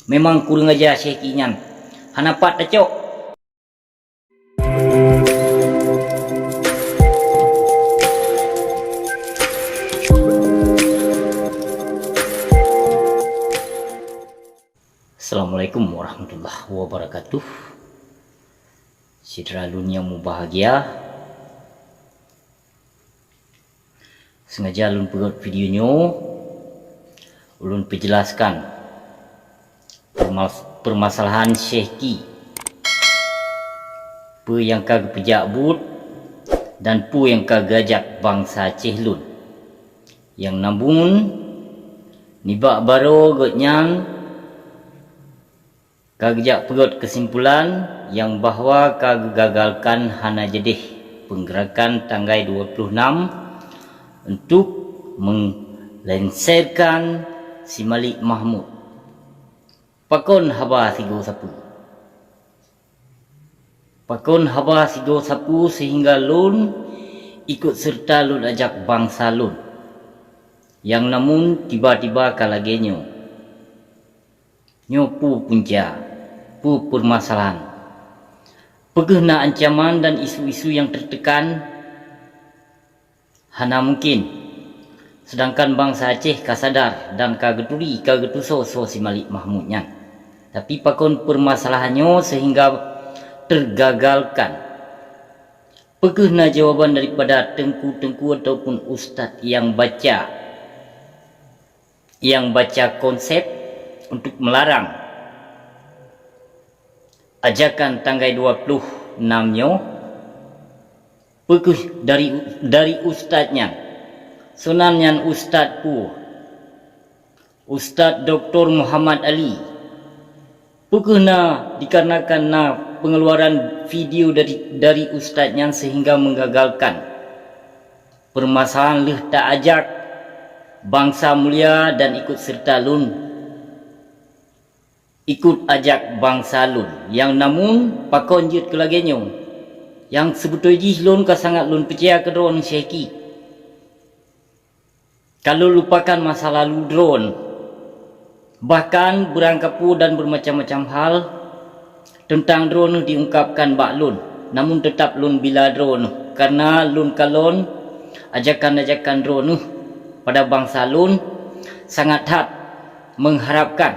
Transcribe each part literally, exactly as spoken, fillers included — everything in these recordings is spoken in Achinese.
Memang kureueng aja Syehki nyan. Hana pat tacok. Assalamualaikum warahmatullahi wabarakatuh. Syedara lôn nyang mubahgia, sengaja lôn peugöt video nyoe, ulôn peujelaskan permas-, permasalahan Syehki, peue nyang ka geupeujak buet dan peue nyang ka geuajak bansa Aceh lôn. Nyang namun, nibak baroe gobnyan ka geujak peugöt keusimpulan nyang bahwa ka geugagalkan hana jadeh peunggeurakan tanggai dua ploh nam untuk meulenserkan si Malik Mahmud. Pakon haba sigoe sapeue? Pakon haba sigoe sapeue sehingga lôn ikot seureuta lôn ajak bansa lôn? Nyang namun tiba-tiba ka lagée nyoe. Nyoe peue punca, peue peumasalahan? Peukeuh na ancaman dan isu-isu nyang teutekan? Hana mungkin. Seudangkan bansa Aceh ka sadar dan ka geuturi, ka geutusoe soe si Malik Mahmud nyan. Tapi pakon peumasalahan nyoe sehingga teugagalkan? Peukeuh na jawaban daripada teungku-teungku ataupun ustaz nyang baca nyang baca konsep untuk melarang ajakan tanggai dua ploh nam nyoe? Peukeuh dari, dari ustaz nyan? Soe nan nyan ustaz peue? Ustaz Doktor Muhammad Ali. Peukeuh na dikarenakan na pengeluaran video dari, dari ustaz nyan sehingga menggagalkan? Peumasalahan lheueh taajak bansa mulia dan ikot seureuta lôn, ikot ajak bansa lôn. Nyang namun pakon jeuet keu lagée nyoe? Nyang seubeutôi jih lôn ka sangat lôn peucaya keu droeneuh Syehki. Ka lôn lupakan masa lalu droeneuh. Bahkan beurangkapeue dan beumacam-macam hal teuntang droeneuh diungkapkan bak lôn, namun teutab lôn bila droeneuh, kareuna lôn kalon ajakan-ajakan droeneuh pada bansa lôn sangat that mengharapkan.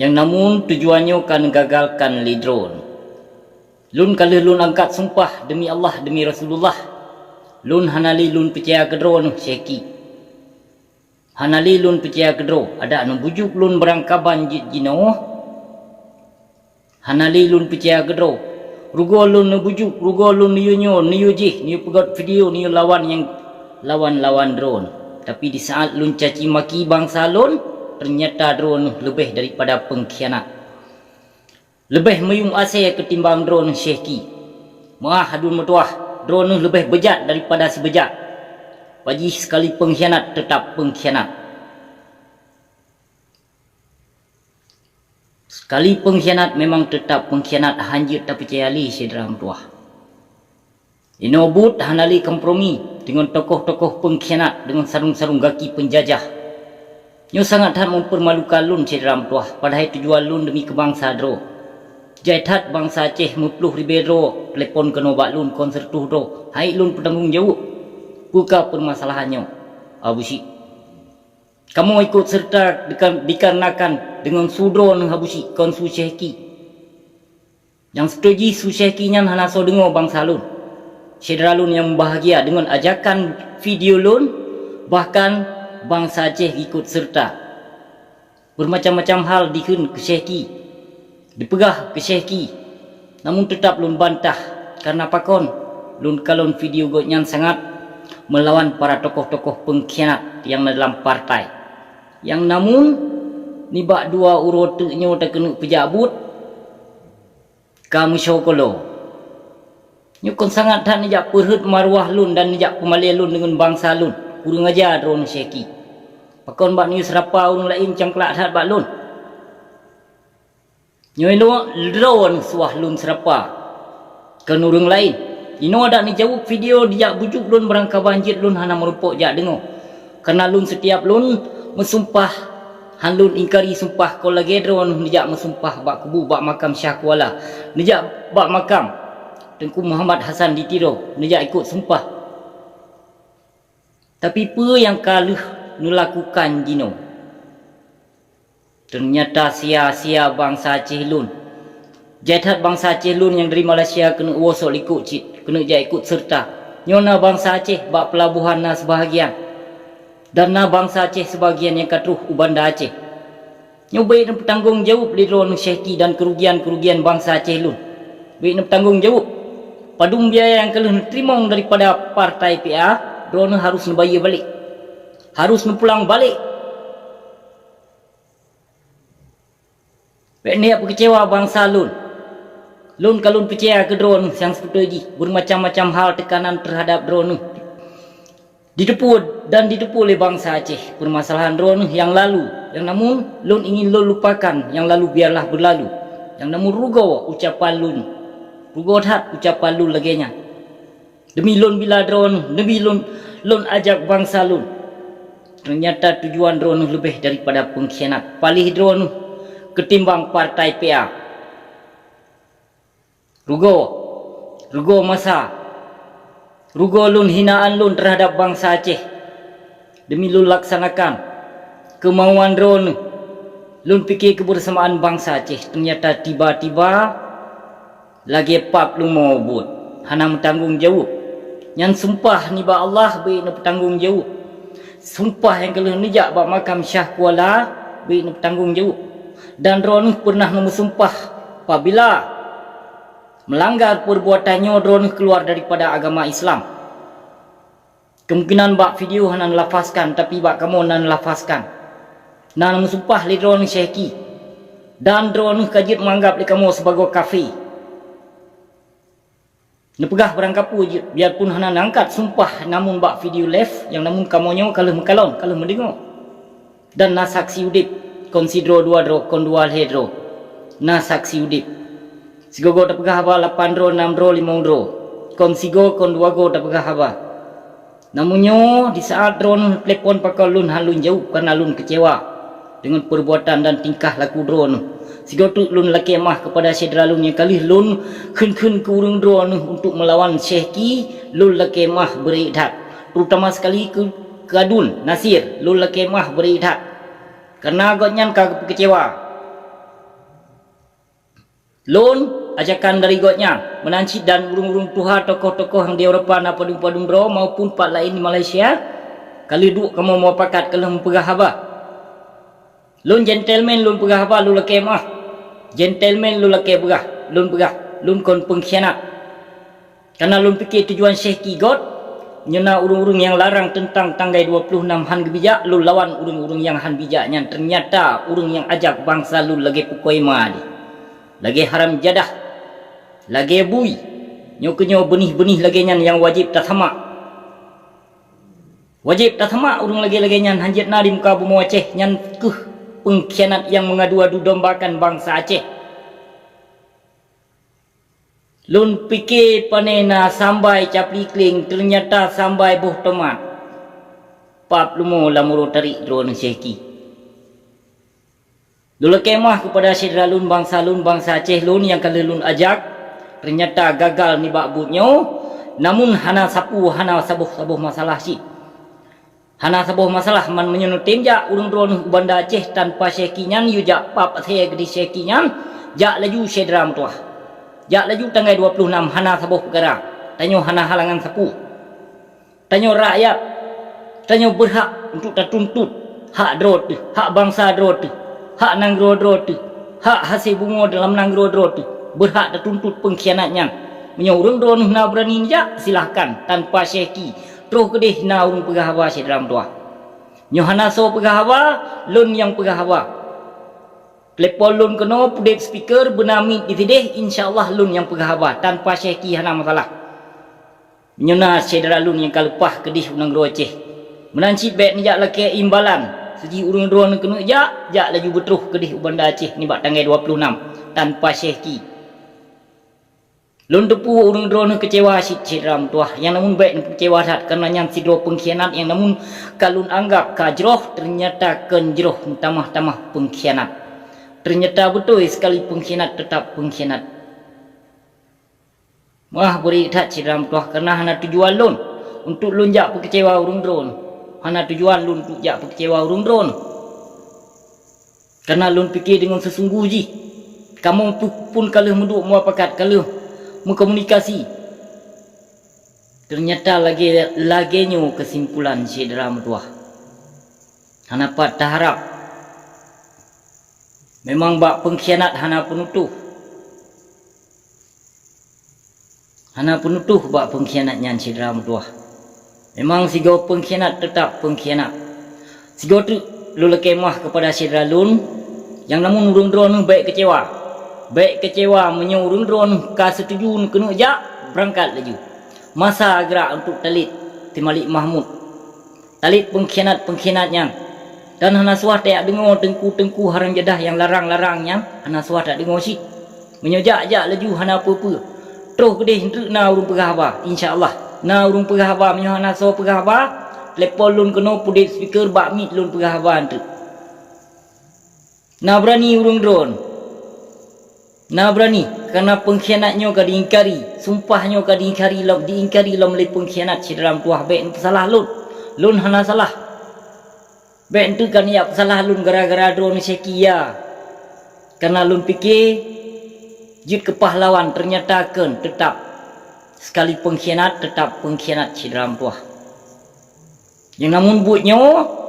Nyang namun tujuan nyoe ka neugagalkan lé droeneuh. Lôn ka lheueh lôn angkat sumpah deumi Allah, deumi Rasulullah, lôn hana lé lôn peucaya keu droeneuh Syehki. Hana lé lôn peucaya keu droe, adak neubujuk lôn beurangkaban jeuet jinoe. Hana lé lôn peucaya keu droe. Rugoe lôn neubujuk, rugoe lôn neuyue nyoe, neuyue jih, neuyue peugöt video, neuyue lawan nyang lawan-lawan droeneuh. Tapi di saat lôn caci maki bansa lôn, teunyata droeneuh leubeh daripada peungkhianat. Leubeh meuyuem asée keutimbang droeneuh Syehki. Meuah aduen meutuwah, droeneuh leubeh beujat daripada sibeujat. Bajih sekali peungkhianat teutab peungkhianat. Sekali peungkhianat memang teutab peungkhianat, han jeuet tapeucaya lé syedara meutuwah. Inoe buet hana lé kompromi deungon tokoh-tokoh peungkhianat deungon sarong-sarong gaki peunjajah. Nyoe sangat that meupeumalukan lôn syedara meutuwah, padahai tujuan lôn deumi keu bansa droe. Jai that bansa Aceh meuploh ribée droe teulepon keunoe bak lôn kon sireutôh droe, hai lôn peutanggong jaweueb. Peue ka peumasalahan nyoe, Abusyik? Kamoe ikot seureuta dika-, dikarenakan deungon su droeneuh Abusyik kon su Syehki. Nyang seutuju su Syehki nyan hana soe deungoe bansa lôn. Syedara lôn nyang mubahgia deungon ajakan video lôn, bahkan bansa Aceh ikot seureuta. Beumacam-macam hal dikheun keu Syehki, dipeugah keu Syehki, namun teutab lôn bantah, kareuna pakon? Lôn kalon video gobnyan sangat meulawan para tokoh-tokoh peungkhianat nyang na dalam partai. Nyang namun, nibak dua uroe teuk nyoe takeuneuk peujak buet, ka meusyokolo. Nyoe kon sangat that neujak peurhot maruah lôn dan neujak peumalée lôn deungon bansa lôn. Kureueng aja droeneuh Syehki. Pakon bak neuyue seurapa ureuëng laén cangklak that bak lôn? Nyoe lôn droeneuh suwah lôn seurapa kon ureuëng laén. Inoe adak neujaweueb video dijak bujuk lôn beurangkaban jeuet lôn hana meurumpok jak deungoe. Kareuna lôn sitiap lôn meusumpah Han lôn ingkari sumpah kon lagée droeneuh neujak meusumpah bak kubu bak makam Syah Kuala, neujak bak makam Teungku Muhammad Hasan di Tiro, neujak ikot sumpah. Tapi peue nyang ka lheueh neulakukan jinoe? Teunyata sia-sia bansa Aceh lôn. Jai that bansa Aceh lôn nyang dari Malaysia keuneuk woe sok likot cit, keuneuk jak ikot seureuta. Nyoe na bansa Aceh bak peulabohan na seubahagian, dan na bansa Aceh seubahagian nyang ka troh u Banda Aceh. Nyoe bék neupeutanggong jaweueb lé droeneuh syehki dan keurugian-keurugian bansa Aceh lôn. Bék neupeutanggong jaweueb. Padum biaya nyang ka lheueh neuteurimong daripada partai P A, droeneuh harôh neubayeue balek. Harôh neupulang balek. Bék neujak peukeucewa bansa lôn. Lôn ka lôn peucaya keu droeneuh nyang seubeutôi jih, beumacam-macam hal teukanan teuhadab droeneuh. Jiteupeue dan jiteupeue lé bansa Aceh peumasalahan droeneuh nyang lalu, nyang namun lôn ingin lôn lupakan nyang lalu biarlah beulalu. Nyang namun rugoe ucapan lôn, rugoe that ucapan lôn lagée nyan. Demi lôn bila droeneuh, demi lôn, lôn ajak bansa lôn. Teunyata tujuan droeneuh leubeh daripada peungkhianat, paléh droeneuh keutimbang partai P A. Rugoe, rugoe masa, rugoe lôn hinaan lôn teuhadab bansa Aceh. Demi lôn laksanakan keumauan droeneuh, lôn pike keubeureusamaan bansa Aceh, teunyata tiba-tiba lagée pap lumoe buet, hana meutanggong jaweueb. Nyan sumpah nibak Allah bék neupeutanggong jaweueb. Sumpah nyang ka lheueh neujak bak makam Syah Kuala bék neupeutanggong jaweueb. Dan droeneuh peureunah neumeusumpah pabila meulanggar peurbuatan nyoe droeneuh keuluar daripada agama Islam. Kemungkinan bak video hana neulafazkan, tapi bak kamoe na neulafazkan. Na neumeusumpah lé droeneuh syehki, dan droeneuh ka jeuet meuanggab lé kamoe sibagoe kafé. Neupeugah barangkapeue jeuet, biarpun hana neuangkat sumpah, namun bak video live nyang namun kamoe nyoe ka lheueh meukalon, ka lheueh meudeungoe. Dan na saksi udeb, kon sidroe dua droe, kon dua lhée droe. Na saksi udeb. Sigoe-goe tapeugah haba, lapan droe, nam droe, limong droe. Kon sigoe, kon dua goe tapeugah haba. Namun nyoe, di saat droeneuh telepon pakon lôn han lôn jaweueb kareuna lôn keucewa deungon peurbuatan dan tingkah laku droeneuh. Sigoe teuk lôn lakée meu'ah keupada syedara lôn nyang ka lheueh lôn kheun-kheun keu ureuëng droeneuh untuk meulawan syehki, lôn lakée meu'ah beureuëk that. Terutama sekali keu Kadun Nasir, lôn lakée meu'ah beureuëk that. Kareuna gobnyan ka geupeukeucewa lôn, ajakan dari gobnyan, meunan cit dan ureuëng-ureuëng tuha, tokoh-tokoh nyang di Eropa na padum-padum droe maupun pat laén di Malaysia, ka lheueh duek kamoe mupakat ka lheueh meupeugah haba. Lôn gentleman lôn peugah haba, lôn lakée meu'ah. Gentleman lôn lakée peugah, lôn peugah, lôn kon peungkhianat. Kareuna lôn pike tujuan syehki göt, nyoe na ureuëng-ureuëng nyang larang teuntang tanggai dua ploh nam han geubijak, lôn lawan ureuëng-ureuëng nyang han bijak nyan, teunyata ureuëng nyang ajak bansa lôn lagée pukoe ma jih, lagée haram jadah, lagée bui. Nyoe keunyoe beunih-beunih lagée nyan nyang wajéb tasamak. Wajéb tasamak ureuëng lagée-lagée nyan han jeuet na di muka bumoe Aceh, nyan kheueh peungkhianat nyang meungadu-adu dombakan bansa Aceh. Lôn pike pane na sambai capli kling, teunyata sambai boh tomat. Pap lumoe lam uroe tarék droeneuh syehki. Lôn lakée meu'ah keupada syedara lôn, bansa lôn, bansa Aceh lôn nyang ka lheueh lôn ajak, teunyata gagal nibak buet nyoe, namun hana sapeue, hana saboh-saboh masalah cit. Hana saboh masalah, man meunyoe neutem jak ureuëng droeneuh u Banda Aceh tanpa syehki nyan, yue jak pap asée geudeh syehki nyan, jak laju syedara meutuwah. Jak laju tanggai dua ploh nam, hana saboh peukara. Tanyoe hana halangan sapeue. Tanyoe rakyat, tanyoe beurhak untuk tatuntut hak droe teuh, hak bansa droe teuh, hak nanggroe droe teuh, hak hase bumoe dalam nanggroe droe teuh, beurhak tatuntut peungkhianat nyan. Meunyoe ureuëng droeneuh na beurani neujak, silahkan, tanpa syehki. Troh keudeh na ureuëng peugah haba syedara meutuwah. Nyoe hana soe peugah haba, lôn nyang peugah haba. Telepon lôn keunoe, peudeb speaker, beuna mic di sideh, insya Allah lôn nyang peugah haba, tanpa syehki hana masalah. Nyoe na syedara lôn nyang ka leupah keudeh u nanggroe Aceh. Meunan cit bék neujak lakée imbalan, siji ureuëng droeneuh keuneuk jak, jak laju beutroh keudeh u Banda Aceh nibak tanggai dua ploh nam, tanpa syehki. Lôn teupeue ureuëng droeneueh keucewa cit syedara meutuwah, nyang namun bék neukeucewa that, kareuna nyan sidroe peungkhianat nyang namun ka lôn anggab ka jroh, teunyata kon jroh meutamah-tamah peungkhianat. Teunyata beutôi seukali peungkhianat teutap peungkhianat. Meuah beuri that syedara meutuwah, kareuna hana tujuan lôn untuk lôn jak peukeucewa ureuëng droeneueh. Hana tujuan lôn untuk jak peukeucewa ureuëng droeneueh. Kareuna lôn pike deungon seusunggoh jih, kamoe pun ka lheueh meuduek mupakat, ka lheueh meukomunikasi. Teunyata lagée, lagée nyoe keusimpulan syedara meutuwah. Hana pat taharab. Memang bak peungkhianat hana peunutoh. Hana peunutoh bak peungkhianat nyan syedara meutuwah. Memang sigoe peungkhianat teutap peungkhianat. Sigoe teuk lôn lakée meuah keupada syedara lôn, nyang namun ureuëng droeneueh bék keucewa. Bék keucewa meunyoe ureuëng droeneueh ka seutuju neukeuneuk jak, beurangkat laju. Masa geurak untuk talét Teumalik Mahmud. Talét peungkhianat-peungkhianat nyan. Dan hana suah tajak deungoe teungku-teungku haram jadah nyang larang-larang nyan, hana suah tajak deungoe cit. Meunyoe jak-jak laju hana peue-peue, troh keudeh eunteuk na ureuëng peugah haba, insya Allah. Na ureuëng peugah haba, meunyoe hana soe peugah haba, telepon lôn keunoe, peuduek speaker bak mic lôn peugah haba eunteuk. Na beurani ureuëng droeneueh. Na beurani, kareuna peungkhianat nyoe ka diingkari, sumpah nyoe ka diingkari lom, diingkari lom lé peungkhianat syedara meutuwah, bék neupeusalah lôn. Lôn hana salah. Bék eunteuk ka neujak peusalah lôn gara-gara droeneueh Syekh Kia. Kareuna lôn pike jeuet keu pahlawan, teunyata kon teutap seukali peungkhianat, teutap peungkhianat syedara meutuwah. Nyang namun buet nyoe,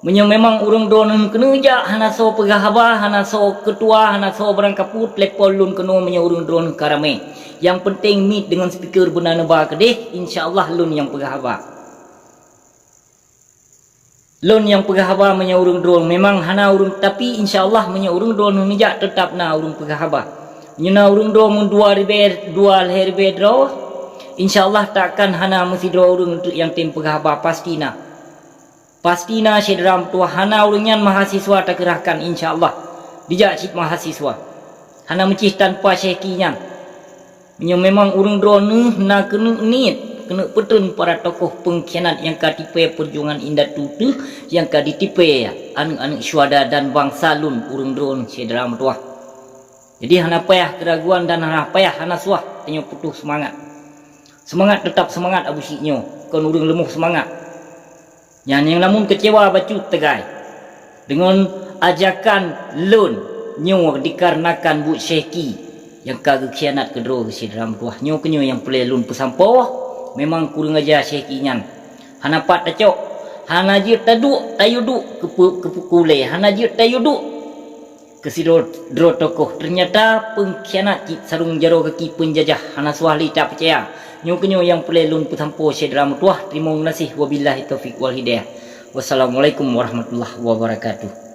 meunyoe memang ureuëng droeneueh keuneuk jak, hana soe peugah haba, hana soe keutua, hana soe barangkapeue, telepon lôn keunoe meunyoe ureuëng droeneueh ka ramé. Nyang peunteng mic deungon speaker beuna neuba keudeh, insya Allah lôn nyang peugah haba. Lôn nyang peugah haba meunyoe ureuëng droeneueh, memang hana ureuëng, tapi insya Allah meunyoe ureuëng droeneueh neujak, teutap na ureuëng peugah haba. Meunyoe na ureuëng droeneueh dua ribée, dua lhée ribée droe, insya Allah takkan hana meusidroe ureuëng eunteuk nyang tem peugah haba, pasti na. Pasti na syedara meutuwah, hana ureuëng nyan mahasiswa takeurahkan, insya Allah. Dijak cit mahasiswa. Hana meucih tanpa Syekh Ki nyan. Meunyoe memang ureuëng droeneueh na keuneuk niet, keuneuk peutreun para tokoh peungkhianat nyang ka tipée peujuangan indatu teuh, nyang ka ditipée aneuëk-aneuëk syuhada dan bansa lôn ureuëng droeneueh syedara meutuwah. Jadi hana payah keuraguan dan hana payah, hana suah tanyoe putôh seumangat. Seumangat, teutap seumangat Abusyik nyoe, kon ureuëng leumoh seumangat. Nyan nyang lamun keucewa bacut teugai deungon ajakan lôn nyoe dikarenakan buet Syekh Ki nyang ka geukhianat keu droe syedara meutuwah. Nyoe keunyoe nyang peureulée lôn peusampoe, memang kureueng aja Syekh Ki nyan. Hana pat tacok, hana jeuet taduek, tayue duek keu pu-, keu puku lhée, hana jeuet tayue duek keu sidroe droe tokoh. Teunyata peungkhianat cit sarong jaroe gaki peunjajah, hana suah lé tapeucaya. Nyoe keunyoe nyang peureulée lôn peusampoe syedara meutuwah. Teurimong geunaséh, wabillahi taufiq wal hidayah. Wassalamualaikum warahmatullahi wabarakatuh.